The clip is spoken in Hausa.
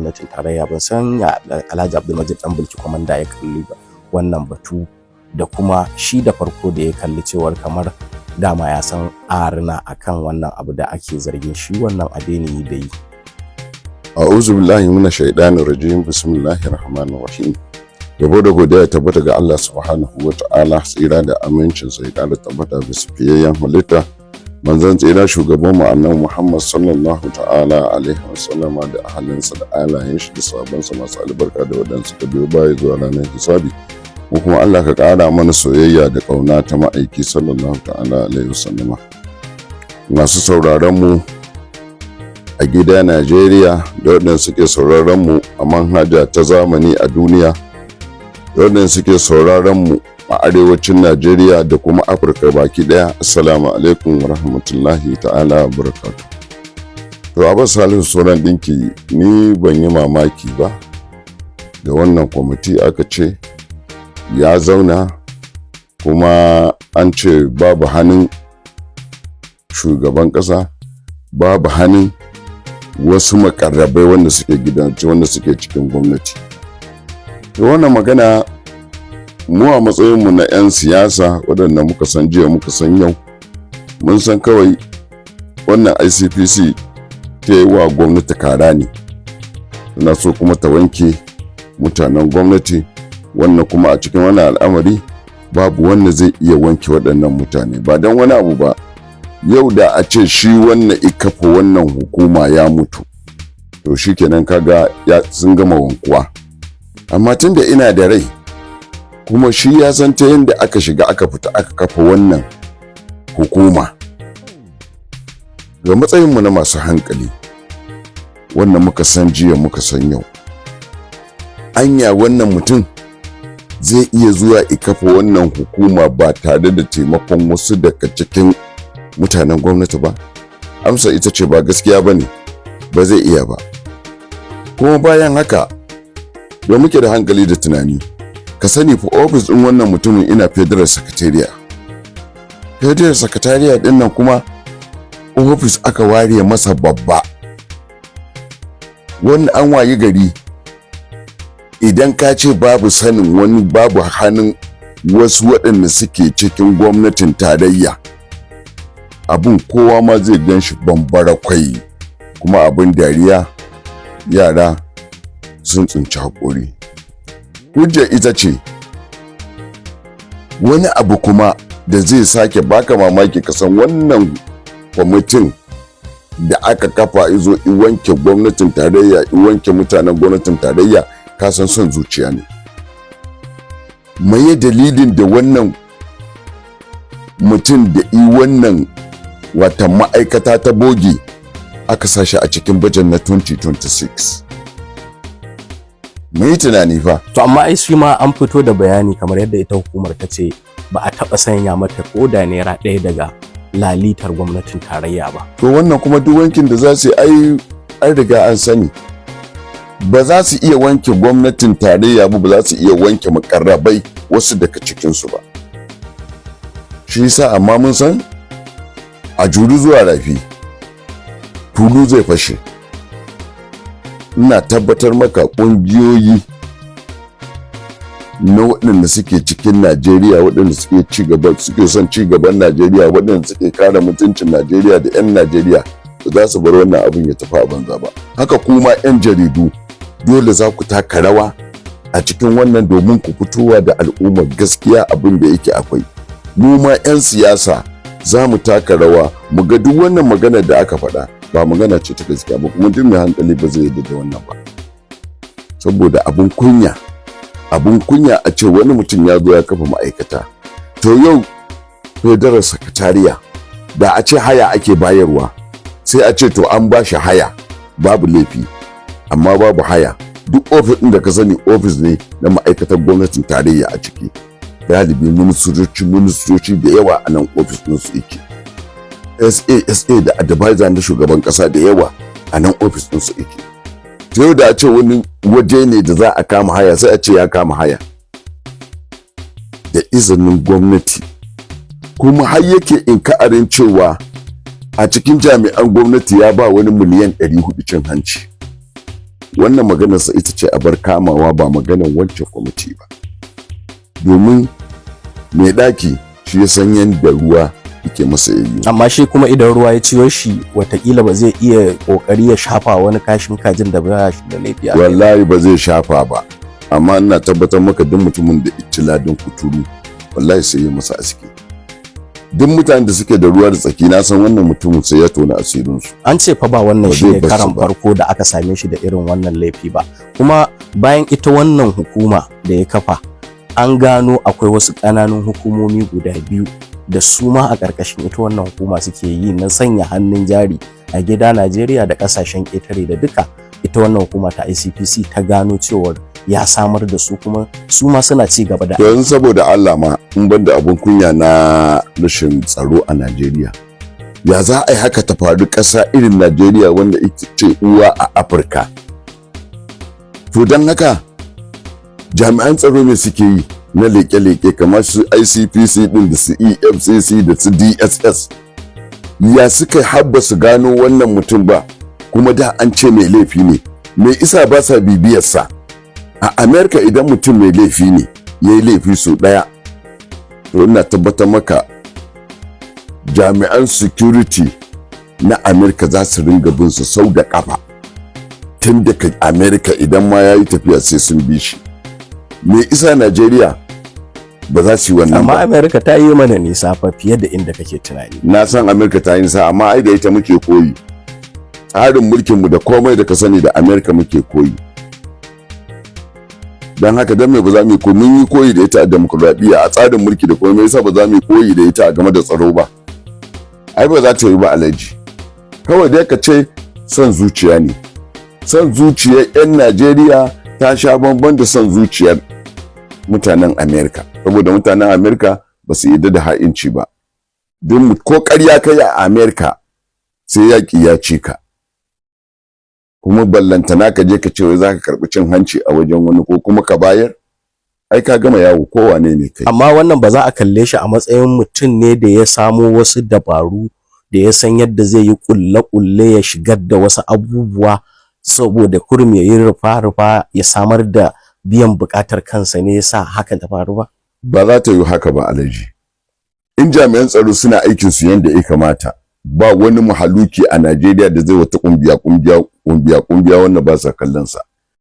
Gwamnatin tarayya. Ban san ya Alhaji Abdulmajid Dan Bulki Kwamanda ya kalli wannan batu, da kuma shi da farko da ya kalli cewar kamar dama ya san arina akan wannan abu da ake zargin shi wannan Adeniyi da yi. A'udhu billahi minash shaitanir rajim. Bismillahir rahmanir rahim. Yabo da godiya ya tabbata ga Allah subhanahu wa ta'ala, tsira da amincin sa ya kara tabbata bisa fiyayyen halitta, manzon tsira, shugaban mu Annabi Muhammad sallallahu ta'ala alaihi wasallama, da ahalinsa da alayen shi da sahabbansa masu albarka, da waɗanda suka biyo baya zuwa ranar hisabi. Mu kuma Allah ka ƙara mana soyayya da ƙauna ta ma'aiki sallallahu ta'ala alaihi wasallama. Masu sauraron mu a gida Najeriya, da waɗanda suke sauraron mu a manhaja ta zamani a duniya, da waɗanda suke sauraron mu a arewacin Najeriya da kuma Afirka baki ɗaya, assalamu alaikum wa rahmatullahi ta'ala wa barakatuh. To, Abbas Salihu Sauran Ɗinki, ni ban yi mamaki ba da wannan kwamiti aka ce ya zauna kuma an ce babu hannun shugaban ƙasa, babu hannun wasu makarrabai wanda suke gidan, wanda suke cikin gwamnati. To, wannan magana, mu a matsayinmu na 'yan siyasa waɗanda muka san jiya muka san yau, mun san kawai wannan ICPC ta yi wa gwamnati kara ne, tana so kuma ta wanke mutanen gwamnati. Wannan kuma a cikin wannan al'amari babu wanda zai iya wanke waɗannan mutane. Ba don wani abu ba, yau da a ce shi wannan ikafa wannan hukuma ya mutu, to shikenan, kaga ya sun gama wankuwa. Amma tunda ina da rai, kuma shi ya san ta yadda aka shiga aka fita aka kafa wannan hukuma, ga matsayinmu na masu hankali wannan muka san jiya muka san yau, anya wannan mutum zai iya zuwa i kafa wannan hukuma ba tare da taimakon wasu daga cikin mutanen gwamnati ba? Amsa ita ce ba gaskiya ba ne, ba zai iya ba. Kuma bayan haka, da muke da hankali da tunani, ka sani fa ofis ɗin wannan mutumin ina Federal Secretariat. Federal Secretariat ɗin nan kuma ofis aka ware masa babba. Wannan an wayi gari, idan ka ce babu sanin wani, babu hannun wasu waɗanda suke cikin gwamnatin tarayya, abin kowa ma zai gan shi bambara kwai, kuma abin dariya, yara sun tsinci haƙori. Hujja ita ce wani abu kuma da zai sake baka mamaki, kasan wannan kwamitin da aka kafa izo i wanke gwamnatin tarayya, i wanke mutanen gwamnatin tarayya, ka san son zuciya ne. Maye dalilin da wannan mutum da i wannan wata ma'aikata ta bogi aka sashi a cikin bajet na 2026? Mu yi tunani fa. To, amma ai shi ma an fito da bayani, kamar yadda ita hukumar ta ce ba a taɓa sanya mata ko da naira ɗaya daga lalitar gwamnatin tarayya ba. To, wannan kuma duk wankin da za su yi, ai an riga an sani ba za su iya wanke gwamnatin tarayya ba, ba za su iya wanke makarrabai wasu daga cikinsu ba. Shi yasa, amma mun san a juri zuwa rafi, tulu zai fashe. Ina tabbatar maka, ƙungiyoyi na waɗanda suke cikin Najeriya, waɗanda suke ci gaba, suke son ci gaban Najeriya, waɗanda suke kare mutuncin Najeriya da 'yan Najeriya, ba za su bar wannan abin ya tafi a banza ba. Haka kuma 'yan jaridu, dole za ku taka rawa a cikin wannan domin ku fitowa da al'ummar gaskiya abin da yake akwai. Mu ma 'yan siyasa za mu taka rawa mu ga duk wannan magana da aka faɗa ba magana ce ta gaskiya ba, kuma duk mai hankali ba zai yarda da wannan ba, saboda abun kunya, abun kunya a ce wani mutum ya zo ya kafa ma'aikata. To, yau Federal Secretariat da a ce haya ake bayarwa, sai a ce to an ba shi haya, babu laifi. Amma babu haya. Duk ofis ɗin da ka sani ofis ne na ma'aikatar gwamnatin tarayya a ciki, galibi ministoci da yawa a nan ofis ɗin su yake, SA SA da advisor na shugaban ƙasa da yawa a nan ofis ɗin su yake. To, yau da a ce wani waje ne da za a kama haya, sai a ce ya kama haya da izinin gwamnati. Kuma har yake inkarin cewa a cikin jami'an gwamnati ya ba wani miliyan 400 cin hanci. Wannan maganarsa ita ce a bar kamawa, ba maganar wancan kwamiti ba, domin mai ɗaki shi ya san yadda ruwa yake masa yayyo. Amma shi kuma idan ruwa ya ciyo shi, watakila ba zai iya kokari ya shafa wani kashin kajin da ba shi da laifi a kai ba. Wallahi ba zai shafa ba, amma ina tabbatar maka duk mutumin da ici ladin kuturu, wallahi sai ya masa aski. Duk mutanen da suke da ruwa da tsaki, na san wannan mutumin sai ya tona asirinsu. An ce fa ba wannan Ba shi zai ne bar su karan ba. farko da aka same shi da irin wannan laifi ba. Kuma bayan ita wannan hukuma da ya kafa, an gano akwai wasu ƙananun hukumomi guda biyu da su ma a ƙarƙashin ita wannan hukuma suke yi na sanya hannun jari a gida Najeriya da ƙasashen ƙetare, da duka ita wannan hukuma ta ICPC ta gano cewar ya samar da su, kuma su ma suna ci gaba da To yanzu, saboda Allah ma, in ban da abun kunya na rashin tsaro a Najeriya, ya za a yi haka ta faru ƙasa irin Najeriya wanda ita ce uwa a Afirka? To don haka jami'an tsaro ne suke yi na leke-leke kamar su ICPC din da su EFCC da su DSS, ya suka habba su gano wannan mutum ba? Kuma da an ce mai laifi ne, mai isa ba sa bibiyarsa? A America, idan mutum mai laifi ne, ya yi laifi sau ɗaya, to ina tabbatar maka jami'an security na America za su ringa bin su sau da kafa tun daga America. Idan ma ya yi tafiya, sai sun bi shi. Me isa Najeriya ba za su yi wannan Amma ba? America ta yi mana nisa fa fiye da inda kake tunani. Na san America ta yi nisa, amma ai da ita muke koyi. Tsarin mulkinmu da komai da ka sani, da America muke koyi. Don haka don me ba za mu yi koyi? Mun yi koyi da ita a demokradiyya, a tsarin mulki da komai. Yasa ba za mu yi koyi da ita a game da tsaro ba? Ai ba za ta yi ba, Alhaji. Kawai dai ka ce son zuciya ne. Son zuciyar 'yan Najeriya ta sha bamban da son zuciyar mutanen Amerika, saboda mutanen Amerika ba su yarda da ha'inci ba. Don ko ƙarya kai a Amerika, sai yaƙi ya ci ka. Kuma ballantana ka je ka ce wai za ka karɓi cin hanci a wajen wani ko kuma ka bayar, ai ka gama yawo, ko wane ne kai. Amma wannan ba za a kalle shi a matsayin mutum ne da ya samo wasu dabaru, da ya san yadda zai yi kulle-kulle ya shigar da wasu abubuwa saboda kurum ya yi rufa-rufa ya samar da biyan buƙatar kansa ne yasa hakan ta faru ba? Ba za ta yi haka ba, Alhaji. In jami'an tsaro suna aikin su yanda ya kamata, ba wani mahaluki a Najeriya da zai wata kumbiya kumbiya kumbiya kumbiya wannan ba sa kallon sa.